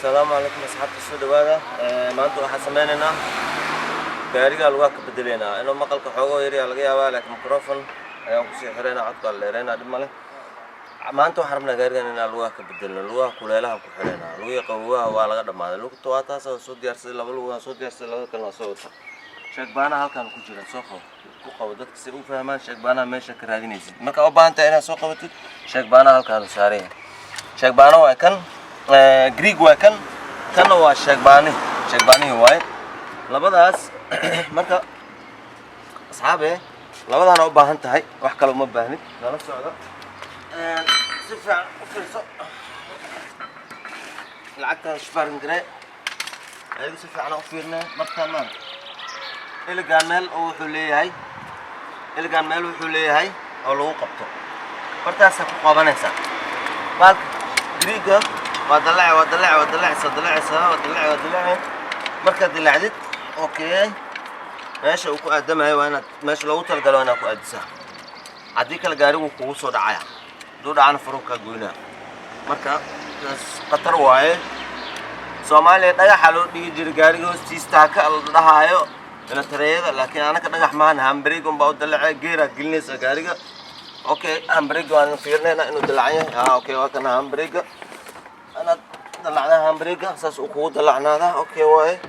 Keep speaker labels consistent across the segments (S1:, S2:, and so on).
S1: Asalaamu calaykum asxaabta, soo dhawaada. Maanta waxaan sameynaynaa gaariga lugaha ka bedeleynaa. Inuu maqalka xoogoo yaryaa laga yaabaa, laakiin microphone ayaan kusii xireynaa, codka la dheereynaa, dhib male. Maanta waxaan rabnaa gaarigan inaan lugaha ka bedelno. Lugaha kuleelaha ku xireynaa, lugihii qabowaha waa laga dhamaaday. Lugta waa taas oo soo diyaarsaday, laba lug waan soo diyaarsaday, labada kalena waa soo wata. Sheegbaanaha halkaan ku jira, soo qabo, ku qabo dadka si u fahmaan. Sheegbaanaha meesha ka raadinaysid marka u baahan tahay inaad soo qabatid, sheegbaanaha halkaan u saaran yahay. Sheegbaano waa kan, greeg waa kan, kanna waa sheegbaani, sheegbaanihii waaye labadaas. Marka asxaabe, labadaana u baahan tahay, wax kale uma baahnid. Nala socda, si fiican u fiirso. Lacagtaada sparen garee, ayaga si fiican u fiirnee. Markaan maanta iligaan meel oo wuxuu leeyahay, iligaan meel wuxuu leeyahay oo lagu qabto, bartaasaa ku qabanaysaa. Baalka griiga waa dalace, waa dalace, waa dalacaysaa, dalacaysaa, waa dalace, waa dalace. Markaad dilacdid, okay, meesha uu ku aadamayo waa inaad meesha loogu talagalo waa inaad ku aadisaa. Haddii kale gaarigu kugu soo dhacaya, hadduu dhacana faruhu kaa goynaa. Marka taas khatar waaye. Soomaaliya dhagaxa loo dhigi jiray gaariga hoostiis, taaka la dhahaayo militareeyada, laakiin anaka dhagax maahan. Handbrake unbaa u dalacay, geeraa gelinaysa gaariga. Okay, handbrake waan fiirinayna inuu dalacan yahay. Ha, okay, waa kana handbrake. Anaad dalacdaa handbrake, saas uu kugu dalacnaadaa. Okay waaye,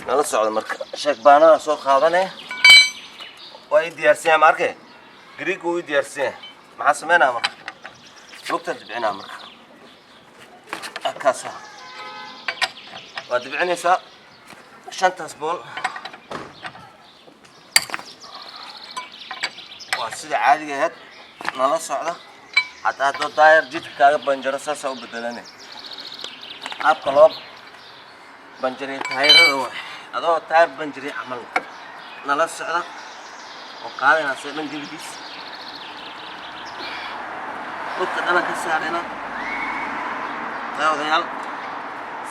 S1: nala socda. Marka sheegbaanada soo qaadane, waa ii diyaarsan yahay. Ma arkay, greeg wuu ii diyaarsan yahay. Maxaa sameynaa marka? Lugta dibcinaa. Marka kaasa waa dibcinaysaa shantaas bool, waa sida caadiga ahayd. Nala socda. Hataa hadduu taayar jidka kaaga banjaro, saasaa u bedelane. Qaabka loo banjariyo taayirada waay, adoo taayir banjariyo camal. Nala socda oo qaadayna see dhan gebigiis, lugta dhana ka saarayna. Daawadayaal,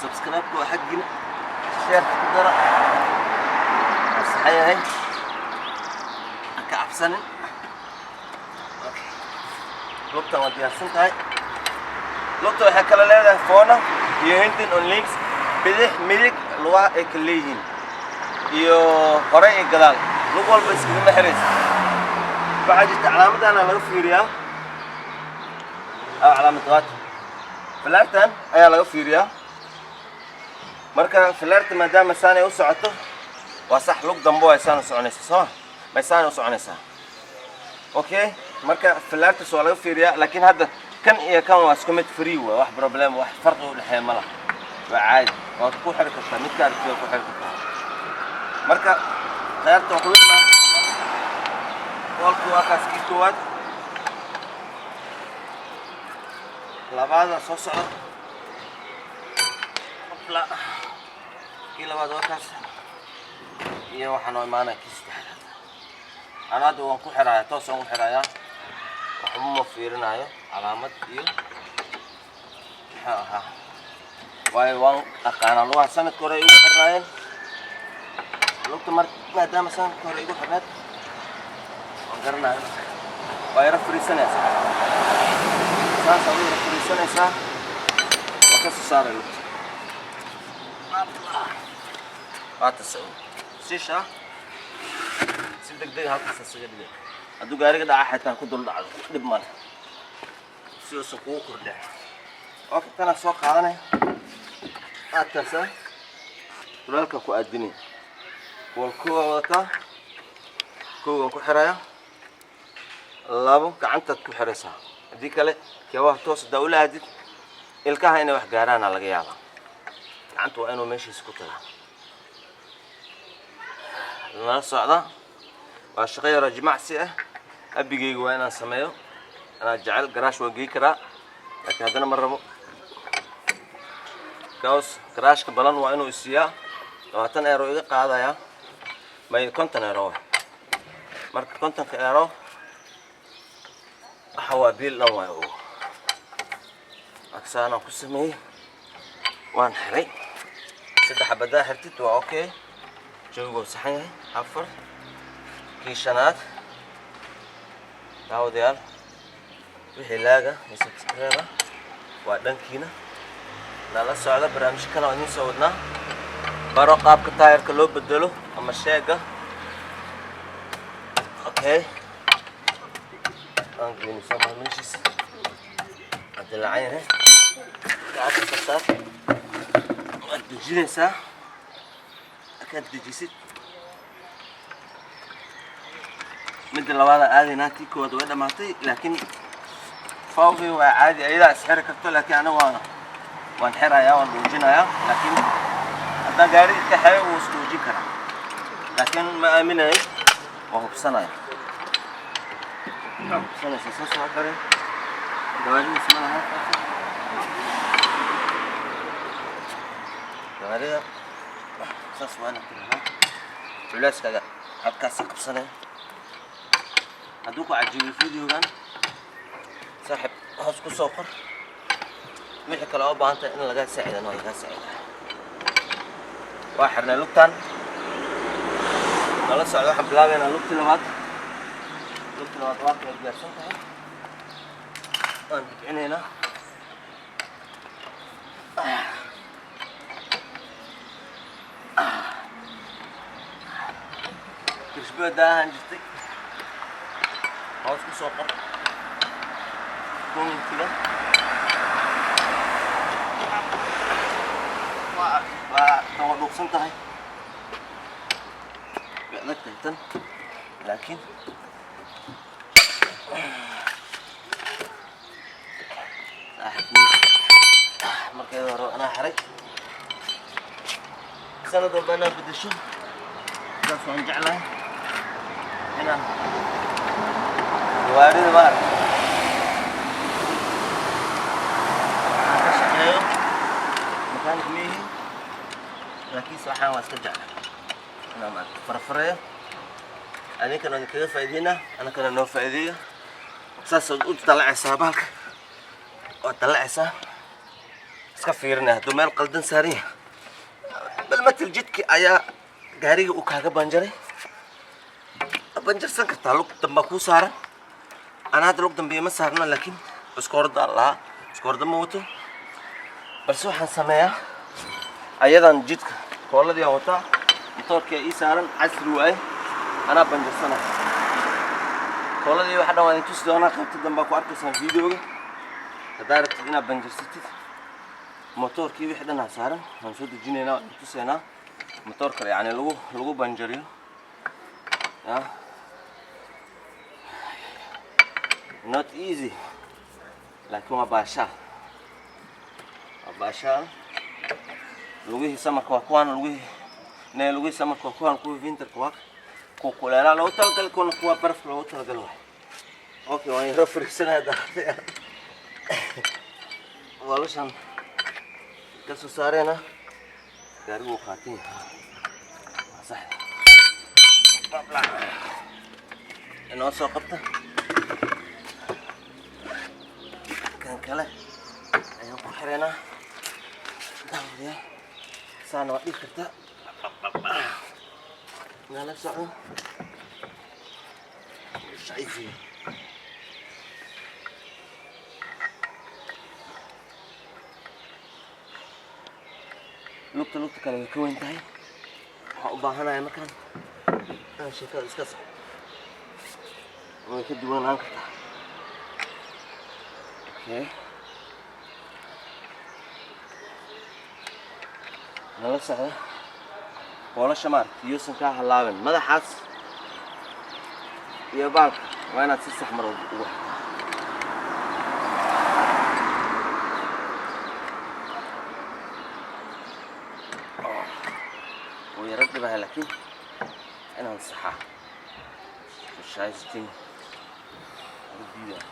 S1: subscribe-ka waa xaggiina, share-ka ku dara. Waa saxan yahay, ha ka cabsanin. Lugtan waa diyaarsan tahay. Lugta waxay kala leedahay vorne iyo hinten und links, bidix, midig, lugaha ay kala leeyihiin, iyo hore iyo gadaal. Lug walba iskagama xiraysa. Waxaa jirta calaamadana laga fiiriyaa, calaamad waata, filaartan ayaa laga fiiriyaa. Marka filaarta maadaama saan ay u socoto, waa sax. Lug dambe waa saan u soconaysaa, sooma? May saan u soconaysaa. Okay, marka filaartas waa laga fiiriyaa, laakiin hadda kan iyo kan waa isku mid, free waa, wax problem, wax farqi u dhexeeya ma laha, waa caadi, waad ku xiri kartaa midka aragtid, waa ku xiri kartaa. Marka khayaarta waa kulina boolki, waa kaas kii koowaad, labaada soo socda. Hopla, kii labaad waa kaas, iyo waxaa noo imaanaya kii saddexaad. Ana hadda waan ku xirayaa, toos aan ku xirayaa, waxba ma fiirinayo calaamad iyo muxuu ahaa, waayo waan aqaanaa lugaha. Sanadka hore ay igu xirnaayeen lugta. Mar maadaama sanadka hore igu xirnayd, waan garanayo. Waa yaro fariisanaysaa, saasaa u yaro fariisanaysaa, waa ka soo saaray lugta. Waa tasa sisha, si deg deg halkaas isaga dhigay. Hadduu gaariga dhaca xitaa ku dul dhacdo, dhib male, si uusan kugu kordhin. Okay, tanaa soo qaadanaya, aadkaasa duleelka ku aadinaya. Wal koowa wadataa, koowan ku xiraya, labo gacantaad ku xiraysaa. Haddii kale keebaha toos haddaa ula aadid, ilkaha inay wax gaaraana laga yaabaa. Gacanta waa inuu meeshiisa ku tagaa. Nala socda, waa shaqo yaroo jimacsi ah. Abigayga waa inaan sameeyo, anaa jecel. Garaash waan gey karaa, laakiin haddana ma rabo, because garaashka balan waa inuu isiiyaa 20 euro iga qaadaya, may 50 euro waay. Marka 50-ka euro waxa waa biil dhan waay. Oo agsaanaan ku sameeyey, waan xiray. Saddex xabadaa xirtid, waa okay, jawigu waa saxan yahay. Afar, kii shanaad. Daawadayaal, wixii like-ga iyo subscribe waa dhankiina. Nala socda, barnaamijyo kale oo idiin soo wadnaa. Baro qaabka taayarka loo bedelo ama sheega. Okay, aan geyno soo meeshiisa. Dilaacan yahay, gacanta saar, waad dejinaysaa. Markaad dejisid, midda labaada aadaynaa. Tii koowaad way dhamaatay, laakiin fawgi waa caadi, ayadaa isxiri karto, laakiin aniga waan xirayaa, waan dhuujinayaa. Laakiin haddaan gaari kaxeeyo, wuu isdhuujin karaa, laakiin ma aaminayo, waa hubsanaya. Waa hubsanaysa, saas waa xire. Gawaaridiis ma laha, gawaarida saas waa inaad tiraahdaa. Culeyskaga halkaasa qabsanaya. Hadduu ku cajibiyo videogan, saaxib, hoos ku soo qor wixii kale oo baahan tahay in lagaa saacidana, waa lagaa saacidaa. Waa xirnay lugtan. Nala socda, waxaan bilaabaynaa lugtii labaad. Lugtii labaad waa kala diyaarsan tahay, waan dibcinaynaa. Kirshbooda ahaan jirtay. Hoos ku soo qor commentiga. Waa tan, waa dhuuqsan tahay, way adag tahay tan, laakiin saaxiibkii markeeda hore anaa xiray. Sanad walba inaa bedesho, sidaas waan jeclahay inaan gawaarida maaragta aan ka shaqeeyo. Mechanic miihi, laakiinse waxaan waa iska jeclay inaan maaragta farfareeyo. Adinkana idinkaga faa'iideynaa, anakana noo faa'iideeyo. Saasaad u dalacaysaa bahalka, waad dalacaysaa, iska fiirinaya hadduu meel qaldan saaran yahay. Bal matal jidki ayaa gaariga uu kaaga banjaray, banjarsan kartaa, lug dambaa kuu saaran. Ana hadda lug dambe ima saarno, laakiin iskoorda lahaa, iskoorda ma wato, balse waxaan sameeyaa ayadan jidka kooladii aan wataa, motoorkii ii saaran, casri waaye, anaa banjarsana. Kooladii waxa dhan waa idin tusi doonaa, qaybta dambe ku arkaysaan videoga. Haddaa rabtid inaad banjarsatid, motoorkii wixii dhan aa saaran, waan soo dejinaynaa, waan idin tusaynaa motoor kale, yacni lagu banjariyo. Ya, not easy, laakiin waa baashaal, waa baashaal. Lugihii samarka waa kuwaan, lugihii ne, lugihii samarka waa kuwaan, kuwii winterka waa kuwa kuleelaa loogu talagalay, kuwana kuwa barafka loogu talagalay waay. Okay, waan yaro fariisanaya daaqadayaal. Waalashan ka soo saareena, gaarigu wuu qaatan yahay, waa sax. Inoo soo qabta kan kale ayaan ku xireynaa. Daawadayaal, saana waa dhigi kartaa. Nala socdo. Shayfi lugta, lugta kale way ka weyn tahay. Waxaan u baahanahay markaan inaan sheekada iska saxo, way ka duwanaan kartaa. Okay, nala socda. Boolasha maaragta yuusan kaa halaabin. Madaxaas iyo baalka waa inaad si sax mar walba ugu xirtaa. Wuu yaro dhibahay, laakiin inaan saxaa shaystin ugu diidaa.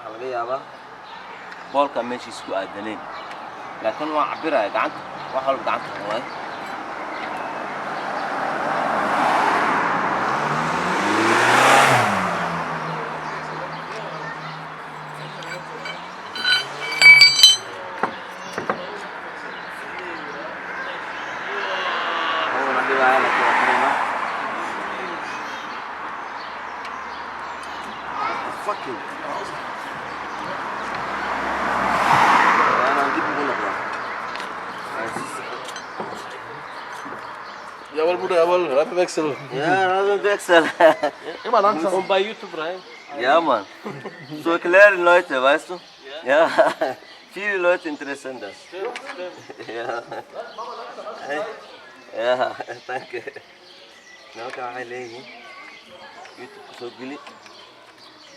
S1: Waxaa laga yaabaa boolka meeshiis ku aadaneyn, laakiin waan cabiraya gacanta, wax walba gacanta waaye. Wuuna dhibaya, laakiin waa xirimaa. Fucking
S2: Bruder, jawohl, Reifenwechsel.
S1: Ja, Reifenwechsel.
S2: Immer langsam.
S3: Und bei YouTube rein.
S1: Ja, Mann. So erklären Leute, weißt du? Ja. Viele Leute interessieren das.
S3: Stimmt, stimmt.
S1: Ja. Ja, danke. Nimanka waxay leeyihiin YouTube soo geli,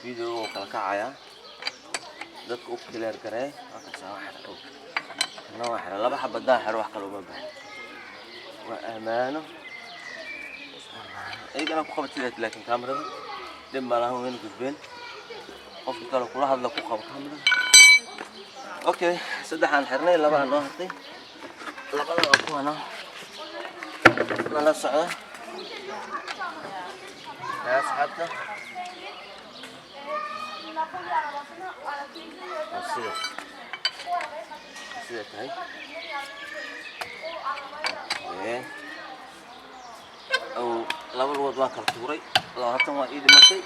S1: video wuu kala kacayaa, dadka u clear gareey. Halkaas waa xira, kana waa xira, laba xabad daa xiro, wax kale uma baahna. Waa amaano, iyagana ku qabatid, laakiin kaamirada dhib ma lahan, wayna gudbeen. Qofka kale kula hadla ku qabo kaamirada. Okay, saddexaan xirnay, labaa noo hartay. Labada waa kuwana, nala socda yaa asxaabta. Waa sidaas, sida tahay. Ow, laba lugood waan kala tuuray, 20 waa ii dhimatay.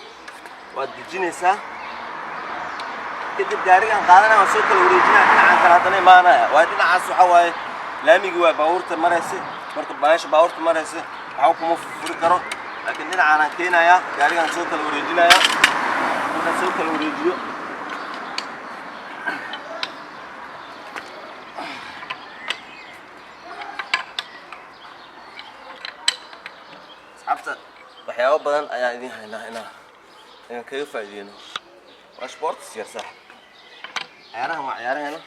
S1: Waad dejinaysaa, kadib gaarigaan qaadanaya, waan soo kala wareejinaya, dhinacaan kale haddana imaanaya. Waayo dhinacaas waxaa waaye laamigii, waa baabuurta maraysa. Marka meesha baabuurta maraysa waxba kuma furi karo, laakiin dhinacaanaan keenayaa, gaarigaan soo kala wareejinaya. Markaan soo kala wareejiyo, asxaabta, waxyaabo badan ayaan idin haynaa inaan kaga faa'iideyno. Waa sports yar, saaxib. Ciyaarahan waa ciyaaraheena,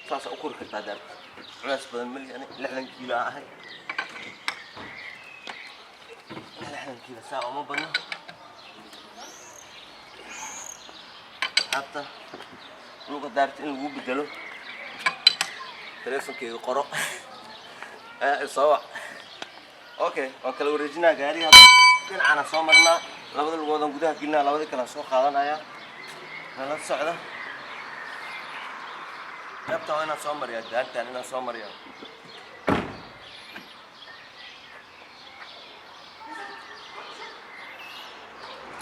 S1: saasa u kori kartaa daarta. Culays badan mali, ani 60 kiilo aan ahay, 60 kiilo saa uma badno. Asxaabta, luga daarta in lagu bedelo, teleefonkeyga qoro, soo wac. Okay, waan kala wareejinaa gaariga, dhinacana soo marnaa, labada lugoodan gudaha gelinaa, labadii kale soo qaadanaya. Nala socda. Qaybtan waa inaan soo mariyaa, daartan inaan soo mariyaa.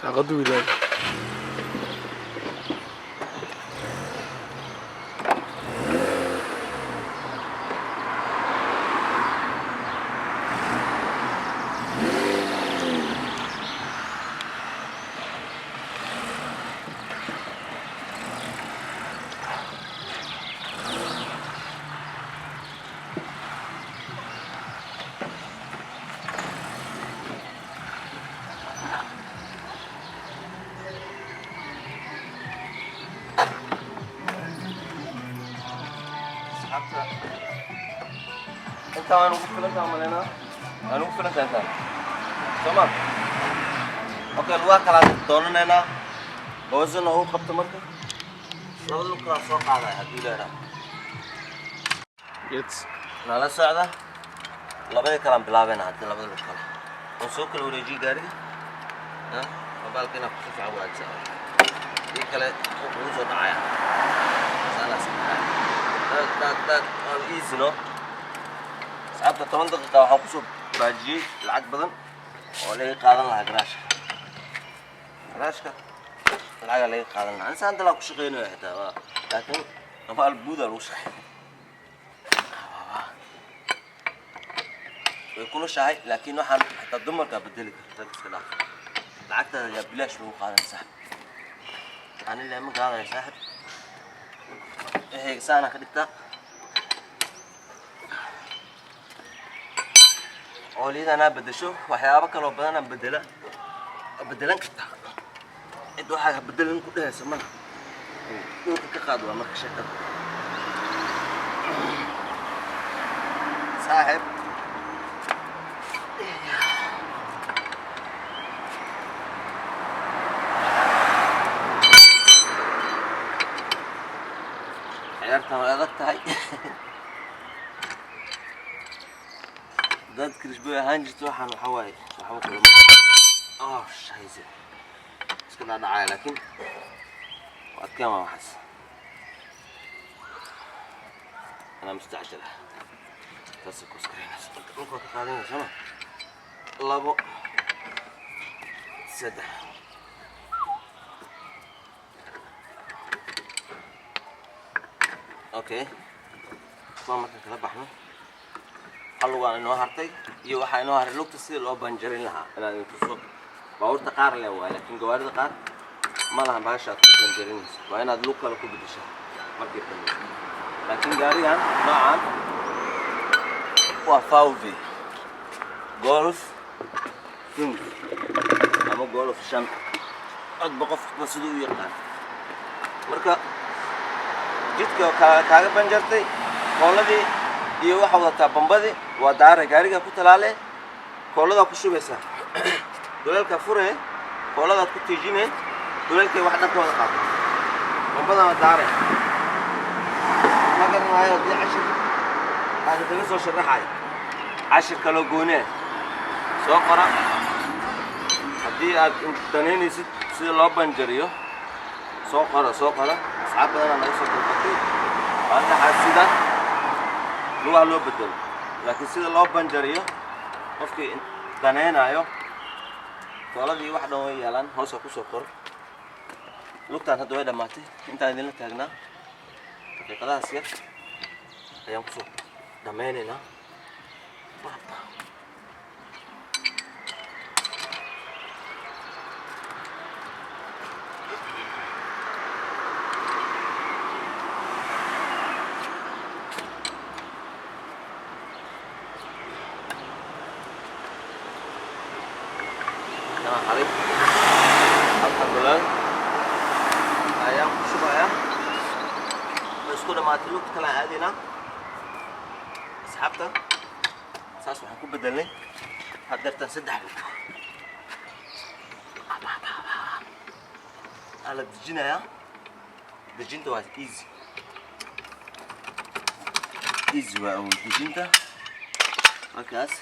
S2: Daaqadu ilaahay.
S1: Asxaabta, intaa waan ugu filan taha malaynaa, waan ugu filan tahay intaan, soo ma? Okay, lugaha kalaan doonanaynaa, boosana ugu qabto. Marka labada lug kalaa soo qaadaya haddii leedaha.
S2: Jetzt.
S1: Nala socda. Labadii kalaan bilaabayna haddii labada lug kale waan soo kala wareejiyey gaariga. Mobaalka inaad ku fiican wanaagsan, kii kale wuu kugu soo dhacaya. Saanaas daag daag daag, waan easy no. Asxaabta, 10 daqiiqa waxaan kusoo baajiyey lacag badan oo laga qaadan lahaa garaashka. Garaashka lacagaa laga qaadan lahaa. Insaan dalaa ku shaqeynayo xitaa waa, laakiin maal buudaa lagu shaqeynaya. Way kulushahay, laakiin waxaan xataa dumarkaa bedeli karta, rag iska dhaaf. Lacagtaada yaa bilaash lagu qaadan, saaxib. Ani lema qaadayo, saaxib. Wixii saana ka dhigtaa, oolyadanaa bedesho, waxyaabo kaloo badanaa bedela, bedelan kartaa. Cid waxaa bedelan ku dhehaysa malaha. Dhulka ka qaad waa marka sheekada, saaxib. Ciyaartan way adag tahay. Dad krishboy ahaan jirto, waxaan waxaa waaye waxba kulama. Oh scheiße, iska dhacdhacaya, laakiin waa adkaan. Waa waxaas anaa mustacjala, taasa ku iskaraynaysa. Dhulka waa ka qaadanaysa soma? Labo, saddex. Okay, kuwa markaan kala baxno, Hal lugaan inoo hartay iyo waxaa inoo haray lugta sidii loo banjarin lahaa inaan idin tuso. Baabuurta qaar leh waay, laakiin gawaarida qaar ma lahan bahasha aad ku banjarinayso. Waa inaad lug kale ku bedeshaa markii dambe. Laakiin gaarigan noocan waa VW Golf 5 ama Golf 5, codba qofba siduu u yaqaan. Marka jidka kaaga banjartay, kooladii iyo waxaa wadataa bambadii, waa daare gaarigaa ku talaale, kooladaa ku shubaysaa, duleelkaa furee, kooladaad ku tiijine, duleelkay wax dhan ka wada qaato, bambadana daare. Ma garanaayo haddii cashir aan kaga soo sharaxayo cashir kaloo goonee soo qora. Haddii aad danaynaysid sida loo banjariyo, soo qora, soo qora. Asxaab badanaa naga soo dalbatay. Waa dhaxaa sida lugaha loo bedelo, laakiin sida loo banjariyo qofkii danaynayo, kooladii wax dhan way yaalaan, hoosa kusoo qoro. Lugtaan hadda way dhammaatay. Intaan idinla taagnaa daqiiqadahaas yar ayaan kusoo dhammaynaynaa. Kana haray halkan dulaal ayaan ku shubayaa. Way isku dhamaatay. Lugta kale aan aadaynaa, asxaabta. Saas waxaan ku bedelnay haddeertan saddex lug. Aa la dejinayaa. Dejinta waa easy, easy waa awood dejinta markaas.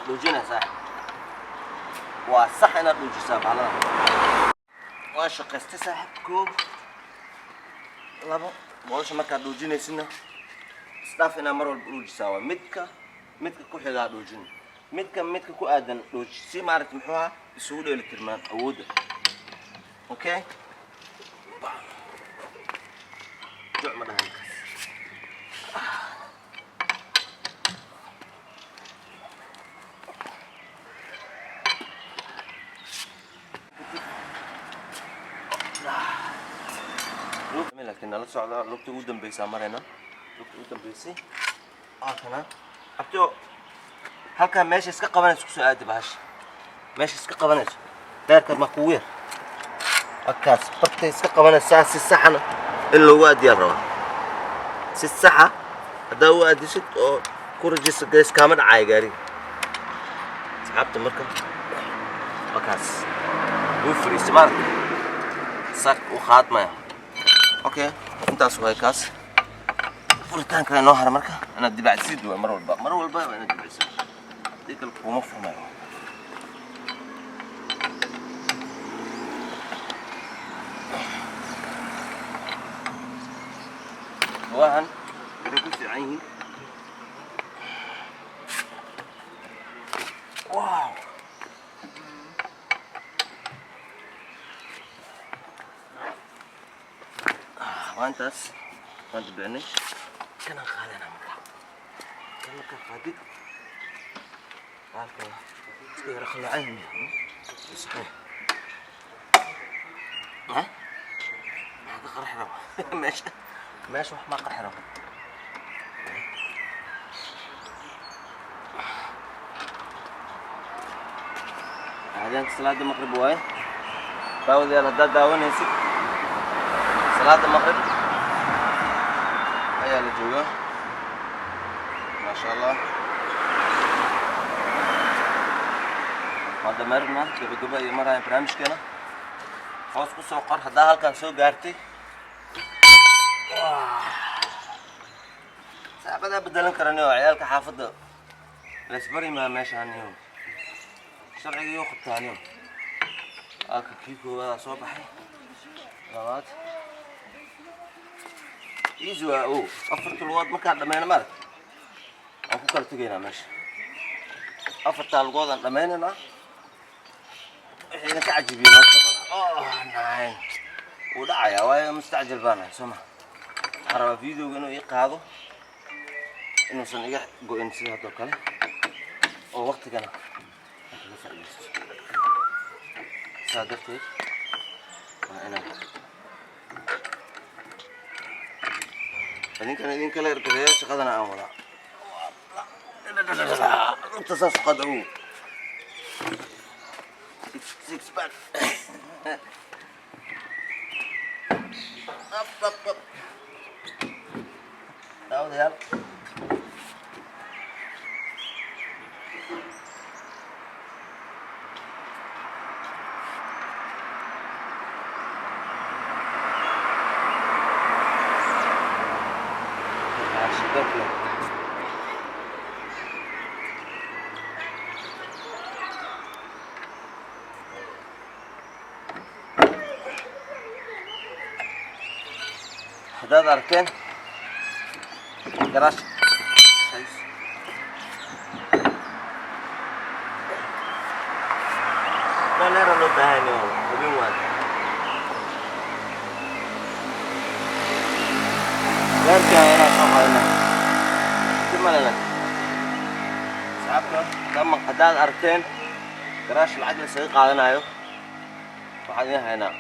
S1: Dhuujinaa saaxib, waa sax inaad dhuujisaa bahalada. Waa shaqaystay saaxib. Koob, labo. Boosha markaad dhuujinaysidna isdhaaf inaad mar walba dhuujisaa. Waa midka midka ku xigaa dhuujin, midka midka ku aadan dhuuji, si maaragta muxuu ahaa isugu dheeli tirmaan awoodda. Okay, juc ma dhahan markaas. Laakiin nala socda, lugta ugu dambeysaa marayna. Lugta ugu dambeysay waa kana. Abtio, halkaa meesha iska qabanayso kusoo aadi. Bahasha meesha iska qabanayso deerka ma kugu yar. Halkaas bartay iska qabanaysaa si saxana in loogu aadiyaa rabaa. Si saxa haddaa u aadisid oo ku rajista gees, kaama dhacaayo gaariga, asxaabta. Marka markaas wuu fadhiistay, maaragta sak uu qaadmaya. Okay, intaas waay kaas. Furitaanka inoo hara marka inaad dibacsid waay. Mar walba, mar walba waa inaad dibacsid, hadii kale kuma furmayo. Lugahan waxay ku fiican yihiin, wow. Waa intaas, waan dibcinay. Kanaan qaadanaa marka. Kan markaa qaadid, baalka iska yara qaloocan yahay. Saxiix ha maxaa ka qarxi raba meesha? Meesha wax maa qarxi raba? Aadaanka salaada maqrib waaye, daawadayaal. Haddaad daawanaysid, salaada maqrib ayaa la joogaa. Maasha Allah, waa dameerna gabagaba iyo maraya barnaamijkeena. Hoos ku soo qor haddaa halkan soo gaartay. Saacadaa bedelan karani oo ciyaalka xaafadda laysbari maa meeshaaniyo sharciga iyo qabtaaniyo. Halka kii koowadaa soo baxay, labaad, easy waa o. Afarta lugood markaan dhammayno, maarag waan ku kala tegaynaa meesha. Afartaa lugood aan dhammaynaynaa. Wixii idinka cajibiye noo soo qora. Oh nine. Wuu dhacayaa, waayo mustacjil baan ahay, soo ma? Waxaan rabaa videoga inuu ii qaado, inuusan iga go'in sida haddoo kale, oo waqtigana aan kaga faa'iidaysto. Saa darteed waa inaan idinkana idinkala ergareeyo, shaqadana aan wadaa. Lugta saas u qaad, awow. Six, six pack. Up, up, up. Daawadayaal, shidadle. Haddaad arkeen garaash. Scheiße. Daleera loo baahan yahay, hubin waay. Leerka inaan soo qaadana dib male, laakiin asxaabta haddaad aragteen garaash lacag laysaga qaadanayo, waxaan idin haynaa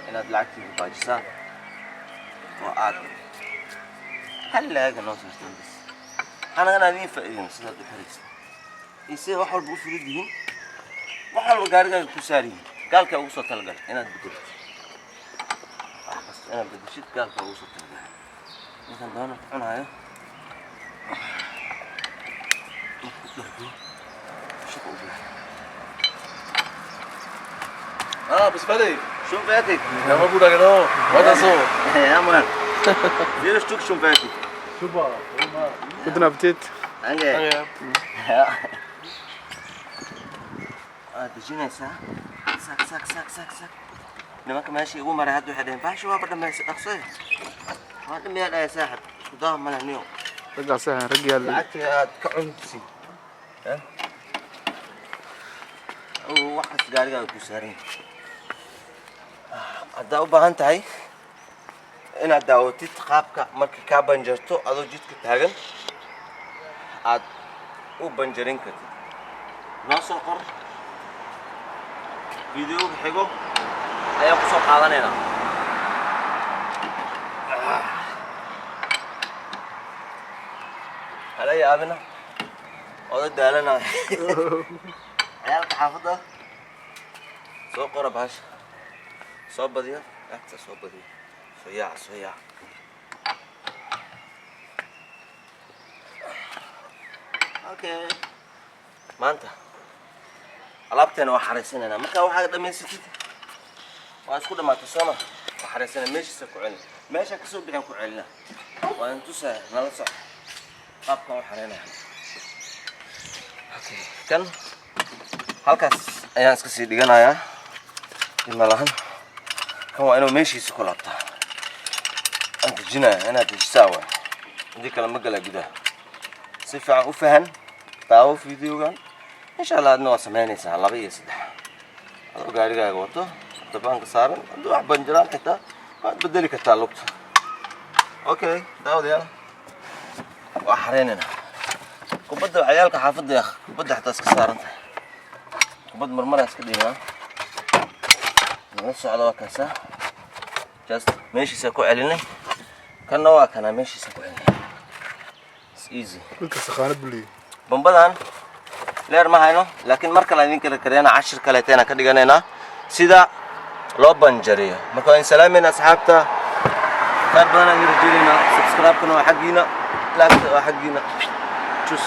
S1: inaad lacagtiisa baajisaan oo aad hal laaga noo saartaan bas, anagana idiin faa'iideyno sidaad u xiraysa iyo sida wax walba u fudud yihiin, wax walba gaarigaaga ku saar yihiin. Gaalkaa ugu soo talagalay inaad bedelid wax kasta, inaad bedeshid gaalkaa ugu soo talagalay. Ninkan doonarka cunaayo markuu dhargo shaqo u bilaabay.
S2: Ah, bist fertig?
S1: Schon fertig.
S2: Ja, war gut, genau. Weiter so.
S1: Ja, Mann. Jedes Stück schon fertig.
S2: Super.
S3: Guten Appetit.
S1: Danke.
S2: Danke.
S1: Ja. Waad dejinaysaa. Sak, sak, sak, sak, sak. Nimanka meesha igu maray hadda waxay dhaheen, "Baasha waaba dhamaysay, dhaqsoy." Waa dhamayaa, dhahay, saaxib. Isku daa male niyo.
S3: Raggaas ah, rag yaal.
S1: Lacagtii aad ka cunti. Oo wax kasta gaarigaaga ku saaran yahay. Haddaa u baahan tahay inaad daawatid qaabka markii kaa banjarto adoo jidka taagan aad u banjarin kartid, noo soo qor. Videoga xigo ayaan kusoo qaadanaynaa. Hala yaabina, oda daalanaya. Ciyaalka xaafadda, soo qora bahasha, soo badiyo lacagta, soo badiyo, soo yaaca, soo yaaca. Okay, maanta alaabteena waa xariisanaynaa. Markaa waxaad dhamaysatid, waa isku dhamaatay, sooma? Waa xariisanaa, meeshiisa ku celina, meesha kasoo bixin ku celina. Waa in tusaya, nala soc qaabkan u xareynaya. Okay, kan halkaas ayaan iska sii dhiganayaa, dhib ma lahan. Kan waa inuu meeshiisa ku laabtaa. Aan dejinaya, inaad dejisaa waay, hadii kale ma gala gudaha. Si fiican u fahan, daawo videogan. Insha Allah adna waa samaynaysaa laba iyo saddex adoo gaarigaaga wato, dabaanka saaran. Haddii wax banjaraan xitaa waad bedeli kartaa lugta. Okay, daawadayaal, waa xareynaynaa kubadda. Ciyaalka xaafadda ya, kubadda xataa iska saaran tahay, kubad marmaraa iska dhignaa. Nala socda, waa kaasaa. Just meeshiisa ku celinay. Kanna waa kanaa, meeshiisa ku celinay. It's easy.
S3: Dhulka sakhaanad buu leeyahay.
S1: Bambadan leer ma hayno, laakiin mar kale idin kala kareena, cashir kaleeteena ka dhiganaynaa sida loo banjariyo. Marka waan salaamayna asxaabta, khayr badan aan rajeynayna. Subscribe-kana waa xaggiina, like waa xaggiina. Tschüss.